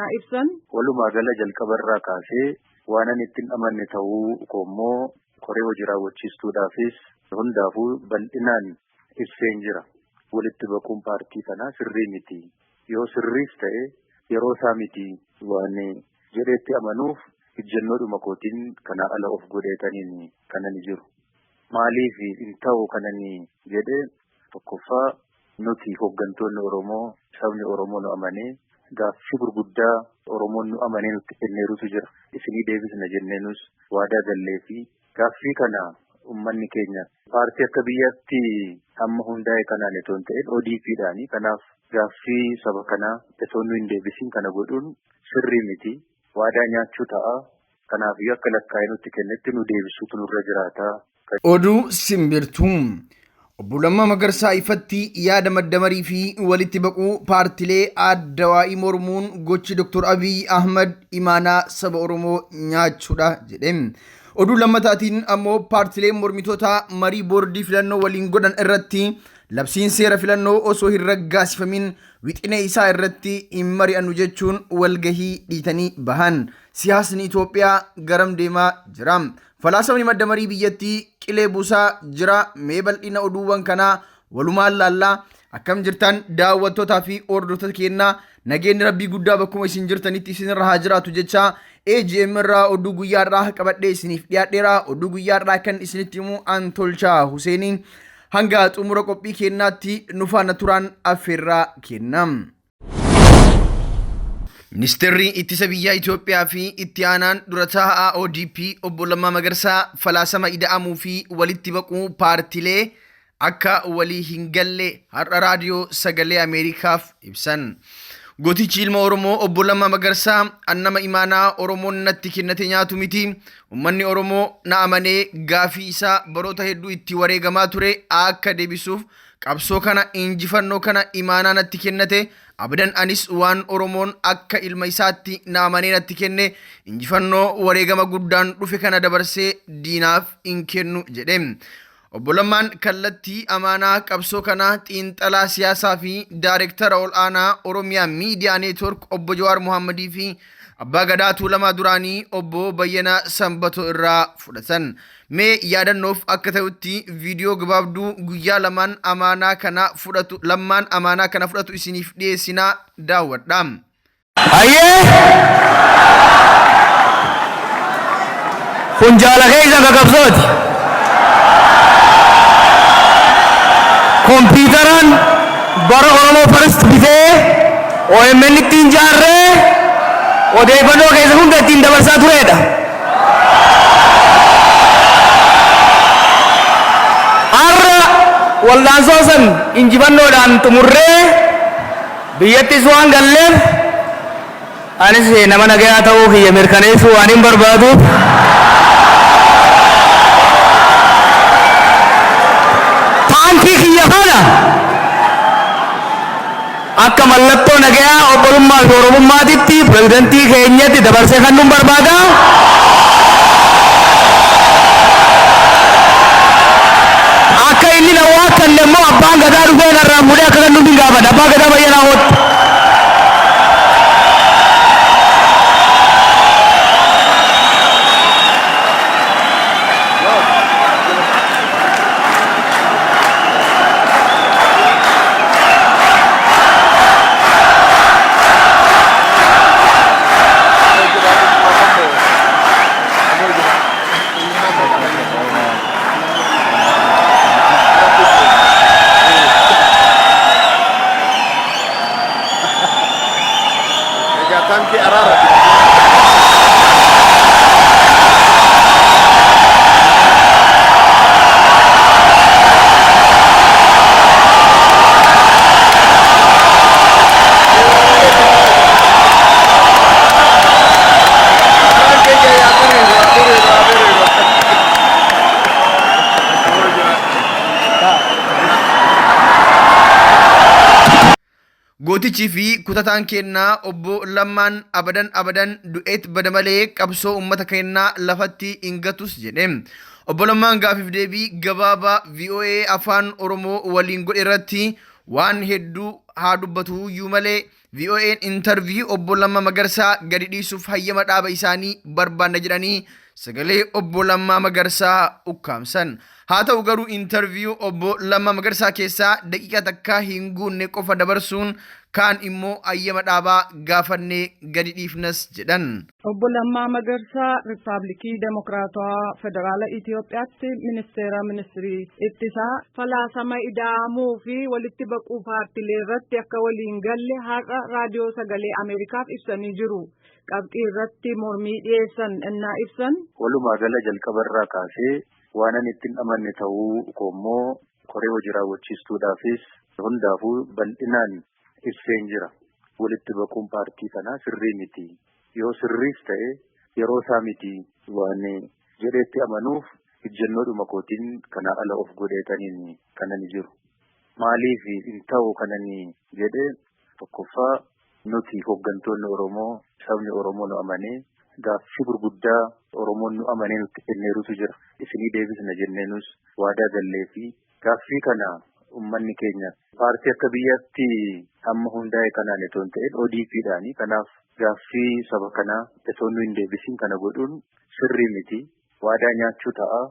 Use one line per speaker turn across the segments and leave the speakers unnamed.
Ennaa ibsan.
Walumaa gala jalqabarraa kaasee waanan itti hin amanne ta'uu koommoo koree hojii raawwachiistuudhaafis hundaafuu bal'inaan ibseen jira. Walitti baquun paartii kanaa sirrii miti. Yoo sirriis ta'e yeroo isaa miti waan jedheetti amanuuf ejjennoodhuma kootiin kanaa ala of godheetaniin kanan jiru. Maaliif hin ta'u kanani jedhe tokkoffaa nuti hooggantoonni Oromoo sabni Oromoo nu amanee gaaffii gurguddaa Oromoon nu amanee nutti kenneerutu jira. Isinii deebisna jenneenus waadaa gallee fi gaaffii kana uummanni keenya paartii akka biyyaatti hamma hundaa'e kanaan itoo hin ta'in ODP'dhaani. Kanaaf gaaffii saba kanaa itoo nu hin deebisin kana godhuun sirrii miti. Waadaa nyaachuu ta'a. Kanaafiyyuu akka lakkaa'ee nutti kennetti nu deebisuutu nurra jiraata.
Oduu simbirtuu. Obbo Lammaa Magarsaa ifatti yaada madda marii fi walitti baquu paartilee addawaa'ii mormuun gochi Dr. Abiy Ahmad imaanaa saba Oromoo nyaachuudha jedhe. Oduu lammataatiin ammoo paartileen mormitootaa marii boordii filannoo waliin godhan irratti labsiin seera filannoo osoo hin raggaasifamin wixinee isaa irratti hin mari'annu jechuun walgahii dhiitanii bahan. Siyaasni Itoophiyaa garam deemaa jira? Falaasamni madda marii biyyattii qilee buusaa jira. Mee bal'ina oduuwwan kanaa walumaan laallaa. Akkam jirtan daawwattootaa fi hordoftoota keenyaa nageenyi rabbii guddaa bakkuma isin jirtanitti isinirra haa jiraatu jecha AGM irraa oduu guyyaa irraa qabadhee isiniif dhiyaadheera. Oduu guyyaa irraa kan isinitti himu an Tolchaa Huseeniin hanga xumura qophii keenyaatti nu faana turaan affeerraa kenna. Ministeerri Ittisa Biyyaa Itoophiyaa fi Itti Aanaan Dura Taa'aa ODP Obbo Lammaa Magarsaa falaasama ida'amuu fi walitti baquu paartilee akka walii hin galle har'a raadiyoo sagalee Ameerikaaf ibsan. Gootichi ilma Oromoo Obbo Lammaa Magarsaa an nama imaanaa Oromoon natti kennate nyaatu miti. Uummanni Oromoo na amanee gaafii isaa baroota hedduu itti wareegamaa ture akka deebisuuf Qabsoo kana injifannoo kana imaanaa natti kennate abadan anis waan Oromoon akka ilma isaatti na amanee natti kenne injifannoo wareegama guddaan dhufe kana dabarsee diinaaf hin kennu jedhe. Obbo Lammaan kallattii amaanaa qabsoo kanaa xiinxalaa siyaasaa fi daayirektara ol'aanaa Oromiyaa Miidiyaa Neetwork Obbo Jawaar Mohaammadii fi Abbaa Gadaa Tuulamaa duraanii Obbo Bayyanaa Sanbatoo irraa fudhatan. Mee yaadannoof akka ta'utti viidiyoo gabaabduu guyyaa lamaan amaanaa kana fudhatu lammaan amaanaa kana fudhatu isiniif dhiyeessinaa daawwadha.
Hayyee! Kun jaala keessan ka qabsooti. Kompiitaraan bara Oromoo First bitee OMN ittiin jaarree odeeffannoo keessa hunda ittiin dabarsaa tureedha. Har'a waldhaansoo san injifannoodhaan xumurree biyyattis waan galleef anis nama nagayaa ta'uu kiyya mirkaneessuu waanin barbaaduuf taankii kiyya kana akka mallattoo nagayaa, obbolummaa fi Oromummaatitti pirezidantii keenyatti dabarsee kennuun barbaada. Akka inni na waakkanne immoo abbaan gadaa dhufee narraa fuudhee akka kennuuf hin gaafadha. Abbaa gadaa Bayyanaa hootti.
Egaa taankii araara.
Gootichi fi kutataan keennaa obbo Lammaan abadan abadan du'eet bada malee qabsoo ummata keennaa lafatti hin gatus jedhe. Obbo Lammaan gaafiif deebii gabaabaa VOA Afaan Oromoo waliin godhe irratti waan hedduu haa dubbatuuyyuu malee VOA'n intarviyuu obbo Lammaa Magarsaa gadi dhiisuuf hayyama dhaaba isaanii barbaanna jedhanii sagalee obbo Lammaa Magarsaa ukkaamsan. Haa ta'u garuu intarviyuu obbo Lammaa Magarsaa keessaa daqiiqaa takka hin guunne qofa dabarsuun kaan immoo hayyama dhaabaa gaafannee gadi dhiifnas jedhan.
Obbo Lammaa Magarsaa Riippaabilikii Demokiraatawaa Federaala Itiyoophiyaatti Ministeera Ministirii Ittisaa falaasama ida'amuu fi walitti baquu paartilee irratti akka waliin galle har'a raadiyoo sagalee Ameerikaaf ibsanii jiru. Qabxii irratti mormii dhiyeessan innaa ibsan.
Walumaa gala jalqabarraa kaasee waan ani ittiin amanne ta'uu koommoo koree hojii raawwachiistuudhaafis hundaafuu bal'inaan ibseen jira. Walitti baquun paartii kanaa sirrii miti. Yoo sirriis ta'e yeroo isaa miti waan jedheetti amanuuf ejjennoodhuma kootiin kanaa ala of godheetaniin kanan jiru. Maaliif hin ta'u kanani jedhee tokkoffaa nuti hooggantoonni Oromoo sabni Oromoo nu amanee gaaffii gurguddaa Oromoon nu amanee nutti kenneerutu jira. Isinii deebisna jenneenus waadaa gallee fi gaaffii kana uummanni keenya paartii akka biyyaatti amma hundaa'e kanaan itoo hin ta'in ODP'dhaani. Kanaaf gaaffii saba kanaa itoo nu hin deebisin kana godhuun sirrii miti. Waadaa nyaachuu ta'a.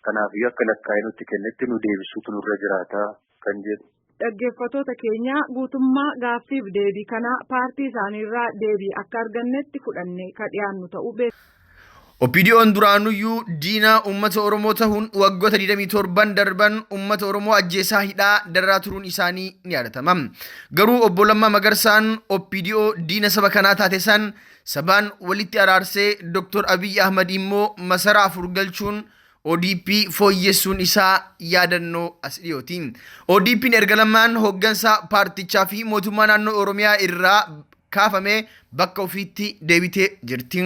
Kanaafiyyuu akka lakkaa'ee nutti kennetti nu deebisuutu nurra jiraata kan jedhu.
Dhaggeeffattoota keenya guutummaa gaaffiif deebii kanaa paartii isaaniirraa deebii akka argannetti fudhannee ka dhiyaannu ta'uu beeksisa.
OPDO'n duraanuyyuu diina uummata Oromoo ta'uun waggoota 27 darban uummata Oromoo ajjeesaa hidhaa dararaa turuun isaanii ni yaadatama. Garuu obbo Lammaa Magarsaan OPDO diina saba kanaa taate san sabaan walitti araarsee Dr. Abiy Ahmad immoo masaraa afur galchuun ODP fooyyessuun isaa yaadannoo as dhiyooti. ODP'n erga Lammaan hooggansa paartichaa fi mootummaa naannoo Oromiyaa irraa kaafamee bakka ofiitti deebitee jirti.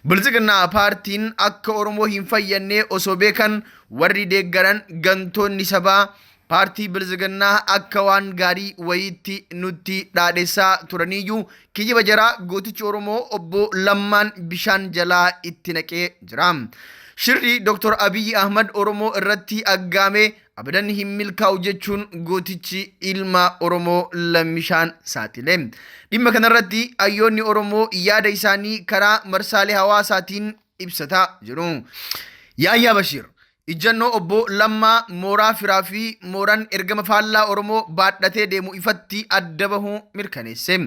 Biltsiginnaa paartiin akka Oromoo hin fayyadne osoo beekan warri deeggaran gantoonni sabaa paartii Biltsiginnaa akka waan gaarii wayiitti nutti dhaadhessaa turaniyyuu kijiba jaraa gootichi Oromoo obbo Lammaan bishaan jalaa itti naqee jira. Shirri Dr. Abiyyi Ahmad Oromoo irratti aggaame abadan hin milkaa'u jechuun gootichi ilma Oromoo lammishaan saaxile. Dhimma kanarratti hayyoonni Oromoo yaada isaanii karaa marsaalee hawaasaatiin ibsataa jiru. Yaayyaa Bashiir ijjannoo obbo Lammaa mooraa firaa fi mooraan ergama faallaa Oromoo baadhatee deemu ifatti adda bahuu mirkaneesse.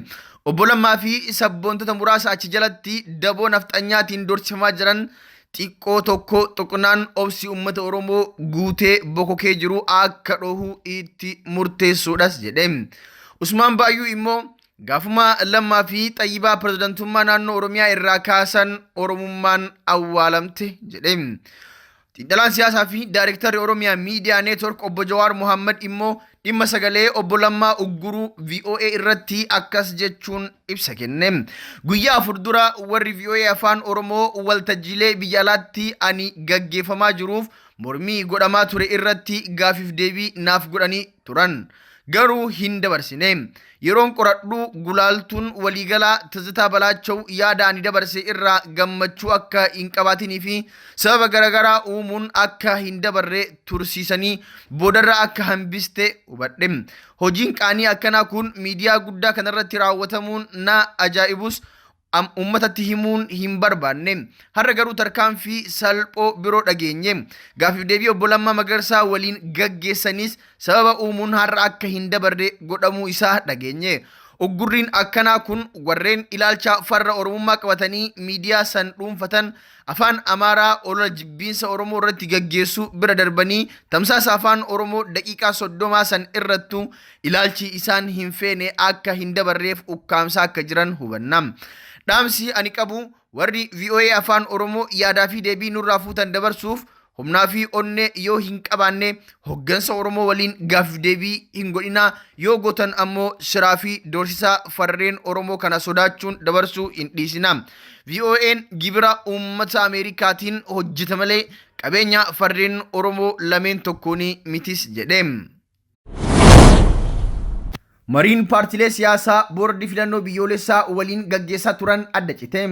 Obbo Lammaa fi sabboontota muraasa achi jalatti daboo nafxanyaatiin dorsifamaa jiran xiqqoo tokko tuqnaan obsi uummata Oromoo guutee bokokee jiru akka dhohu itti murteessuudhas jedhe. Usmaan Baayyuu immoo gaafuma Lammaa fi Xayyibaa pirezidantummaa naannoo Oromiyaa irraa kaasan Oromummaan awwaalamte jedhe. Xiinxalaan siyaasaa fi daayirektarri Oromiyaa Miidiyaa Neetwork obbo Jawaar Mohammad immoo dhimma sagalee obbo Lammaa Ugguruu VOA irratti akkas jechuun ibsa kenne. Guyyaa afur dura warri VOA Afaan Oromoo waltajjiilee biyya alaatti ani gaggeeffamaa jiruuf mormii godhamaa ture irratti gaafiif deebii naaf godhanii turan. Garuu hin dabarsine. Yeroon qoradhu gulaaltuun waliigalaa Tizzitaa Balaachaw yaada ani dabarse irraa gammachuu akka hin qabaatinii fi sababa garaagaraa uumuun akka hin dabarre tursiisanii boodarra akka hambiste hubadhe. Hojiin qaanii akkanaa kun miidiyaa guddaa kanarratti raawwatamuun na ajaa'ibus uummatatti himuun hin barbaanne. Har'a garuu tarkaanfii salphoo biroo dhageenye. Gaafiif deebii obbo Lammaa Magarsaa waliin gaggeessanis sababa uumuun har'a akka hin dabarre godhamuu isaa dhageenye. Uggurriin akkanaa kun warreen ilaalcha farra Oromummaa qabatanii miidiyaa san dhuunfatan afaan Amaaraa olola jibbiinsa Oromoo irratti gaggeessu bira darbanii tamsaasa afaan Oromoo daqiiqaa 30 san irrattu ilaalchi isaan hin feene akka hin dabarreef ukkaamsaa akka jiran hubanna. Dhaamsi ani qabu warri VOA afaan Oromoo yaadaa fi deebii nurraa fuutan dabarsuuf humnaa fi onnee yoo hin qabaanne hoggansa Oromoo waliin gaafiif deebii hin godhinaa, yoo gootan ammoo shiraa fi doorsisaa farreen Oromoo kana sodaachuun dabarsuu hin dhiisina. VOA'n gibira uummata Ameerikaatiin hojjeta malee qabeenya farreen Oromoo lameen tokkoon mitis jedhe. Mariin paartilee siyaasaa boordii filannoo biyyoolessaa waliin gaggeessaa turan adda cite.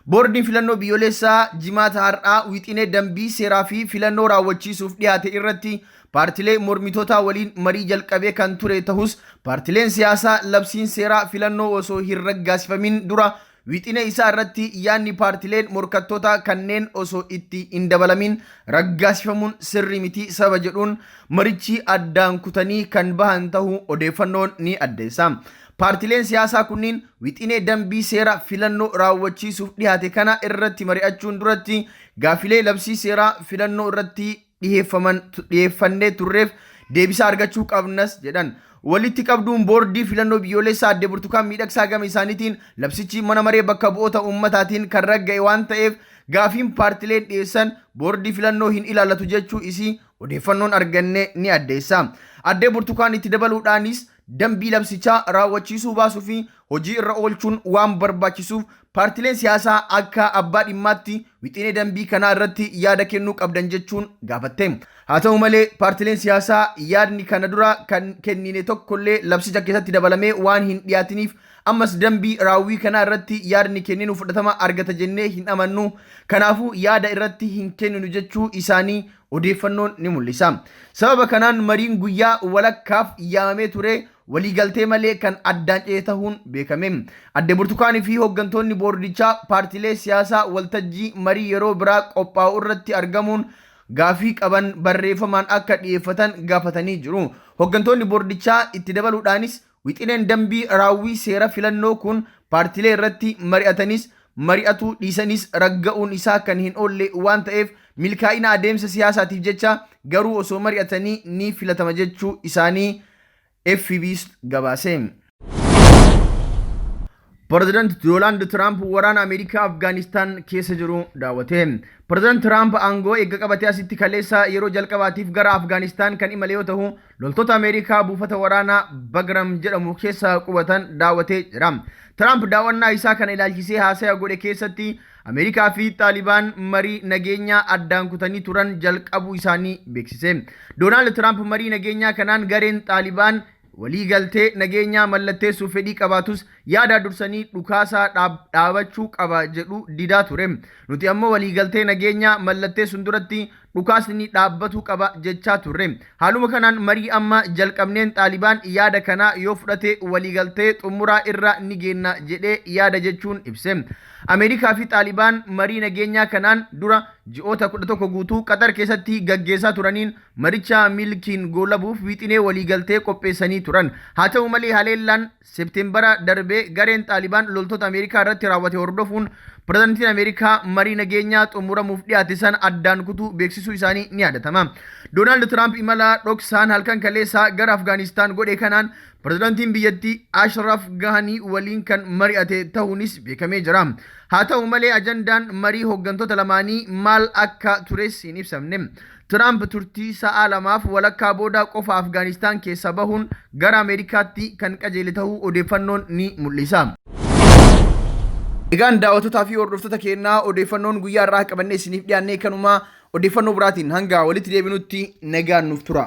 Boordiin Filannoo Biyyoolessaa Jimaata har'aa wixinee dambii seeraa fi filannoo raawwachiisuuf dhiyaate irratti paartilee mormitootaa waliin marii jalqabee kan ture tahus paartileen siyaasaa labsiin seeraa filannoo osoo hin raggaasifamin dura wixinee isaa irratti yaadni paartileen morkattootaa kanneen osoo itti hin dabalamin raggaasifamuun sirrii miti sababa jedhuun marichi addaan kutanii kan bahan tahuu odeeffannoon ni addeessa. Paartileen siyaasaa kunniin wixinee dambii seera filannoo raawwachiisuuf dhiyaate kana irratti mari'achuun duratti gaafilee labsii seeraa filannoo irratti dhiheeffaman dhiheeffannee turreef deebisaa argachuu qabnas jedhan. Walitti qabduun boordii filannoo biyyoolessaa Aadde Burtukaan Miidhagsaa gama isaaniitiin labsichi mana maree bakka bu'oota uummataatiin kan ragga'e waan ta'eef gaafiin paartileen dhiyeessan boordii filannoo hin ilaallatu jechuu isii odeeffannoon arganne ni addeessa. Addee Burtukaan itti dabaluudhaanis dambii labsichaa raawwachiisuu baasuu fi hojii irra oolchuun waan barbaachisuuf paartileen siyaasaa akka abbaa dhimmaatti wixinee dambii kanaa irratti yaada kennuu qabdan jechuun gaafatte. Haa ta'u malee paartileen siyaasaa yaadni kana dura kan kennine tokkollee labsicha keessatti dabalamee waan hin dhiyaatiniif ammas dambii raawwii kanaa irratti yaadni kenninu fudhatama argata jennee hin amannu, kanaafuu yaada irratti hin kenninu jechuu isaanii odeeffannoon ni mul'isa. Sababa kanaan mariin guyyaa walakkaaf yaamamee ture waliigaltee malee kan addaan cite tahuun beekame. Adde Burtukaanii fi hooggantoonni boordichaa paartilee siyaasaa waltajjii marii yeroo biraa qophaa'u irratti argamuun gaafii qaban barreeffamaan akka dhiyeeffatan gaafatanii jiru. Hooggantoonni boordichaa itti dabaluudhaanis wixineen dambii raawwii seera filannoo kun paartilee irratti mari'atanis mari'atuu dhiisanis ragga'uun isaa kan hin oolle waan ta'eef milkaa'ina adeemsa siyaasaatiif jecha garuu osoo mari'atanii ni filatama jechuu isaanii FBC gabaase. Pireezidant Doonaald Tiraamp waraana Ameerikaa Afgaanistaan keessa jiru daawwate. Pireezidant Tiraamp aangoo eegga qabatee asitti kaleessa yeroo jalqabaatiif gara Afgaanistaan kan imale yoo ta'u, loltoota Ameerikaa buufata waraanaa Bagram jedhamu keessa qubatan daawwatee jira. Tiraamp daawwannaa isaa kana ilaalchisee haasaya godhe keessatti Ameerikaa fi Xaalibaan marii nageenyaa addaan kutanii turan jalqabuu isaanii beeksise. Doonaald Tiraamp marii nageenyaa kanaan gareen Xaalibaan walii galtee nageenyaa mallatteessuuf fedhii qabaatus yaada dursanii dhukaasaa dhaabachuu qaba jedhu didaa ture. Nuti ammoo waliigaltee nageenyaa mallatteessuun duratti dhukaasni dhaabbatuu qaba jechaa turre. Haaluma kanaan marii amma jalqabneen Xaalibaan yaada kana yoo fudhate waliigaltee xumuraa irra ni geenna jedhee yaada jechuun ibse. Ameerikaa fi Xaalibaan marii nageenyaa kanaan dura ji'oota 11 guutuu Qaxar keessatti gaggeessaa turaniin maricha milkiin goolabuuf wixinee waliigaltee qopheessanii turan. Haa ta'u malee haleellaan Seepteembara darbee gareen Xaalibaan loltoota Ameerikaa irratti raawwate hordofuun pirezidantiin Ameerikaa marii nageenyaa xumuramuuf dhiyaate sana addaan kutuu beeksisuu isaanii ni yaadatama. Doonaald Tiraamp imala dhoksaan halkan kaleessaa gara Afgaanistaan godhe kanaan pirezidantiin biyyattii Ashraf Gahanii waliin kan mari'ate ta'uunis beekamee jira. Haa ta'u malee ajandaan marii hooggantoota lamaanii maal akka tures hin ibsamne. Tiraamp turtii sa'a lamaaf walakkaa booda qofa Afgaanistaan keessa bahuun gara Ameerikaatti kan qajeele ta'uu odeeffannoon ni mul'isa. Egaan daawwattootaa fi hordoftoota keenyaa, odeeffannoon guyyaa irraa qabannee isiniif dhiyaannee kanuma. Odeeffannoo biraatiin hanga walitti deebinutti nagaan nuuf tura.